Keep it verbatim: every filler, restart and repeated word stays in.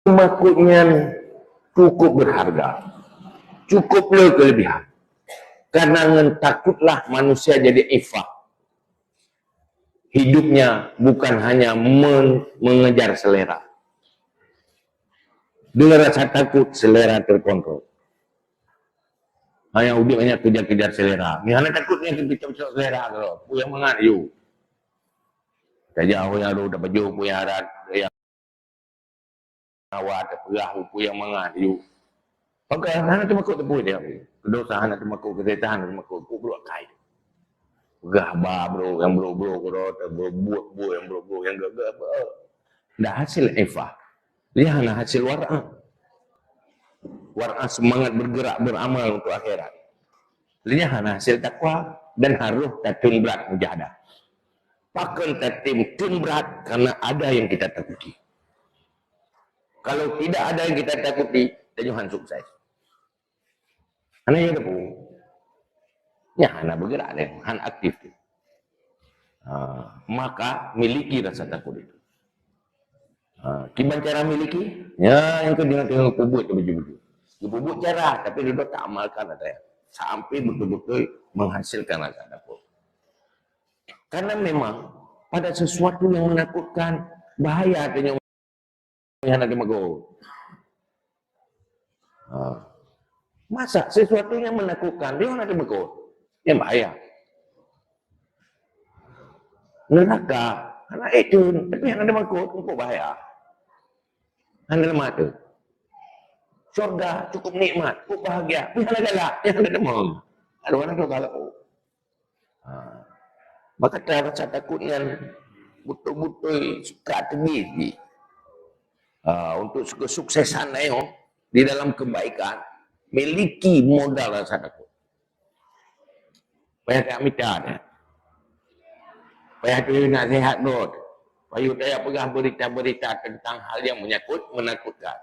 Makot nyan cukup berharga, cukup le kelebihan. Karena ngon takutlah manusia jadi ifah. Hidupnya bukan hanya men-, mengejar selera. Dengan rasa takut, selera terkontrol. Hanya udép hanya kejar-kejar selera. Ni hana takut ni kita selera tu. Puyang mangat, yuk. Tajak orang yang ada, tak baju, puyang arat, yang awat, peugah, puyang mangat, yuk. Maka hana teumakot teupeu dia. Dosa hana teumakot, kesehatan hana teumakot, kok bro kai. Peugah ba bro, yang bro-bro, bro, bro, buet-buet, yang bro-bro, yang gagah, bro. Dah hasil ifah. Dia hana hasil wara'ah. Wara'ah semangat bergerak, beramal untuk akhirat. Dia hana hasil takwa dan harus tatun berat mujahadah. Pakon tatem tun berat karena ada yang kita takuti. Kalau tidak ada yang kita takuti, tanyoe han sukses. Hana yang teupeu. Ya, hana bergerak dia, han aktif dia. Ha, maka miliki rasa takut itu. Ha, kiban cara miliki? Ya, yang kedua tengok peubuet tu betul-betul. Dia peubuet cara, tapi dia tak amalkan ada. Sampai betul-betul menghasilkan rasa takut. Karena memang pada sesuatu yang menakutkan, bahaya tu yang hana teumakot. Ha. Masa sesuatu yang menakutkan, dia hana teumakot. Yang bahaya. Neraka, hana itu, tapi hana teumakot, cukup bahaya. Hana leumah tu. Syurga cukup nikmat, cukup bahagia, tapi hana galak, yang hana teumakot. Ada orang tu galak. Ha. Maka rasa takut nyan betul-betul suka teubit jih. Ha, untuk kesuksesan ayo di dalam kebaikan, miliki modal rasa takut. Payah tak mita dia. Payah tu nak sihat rot. Payah tak peugah berita-berita tentang hal yang menyakut, menakutkan.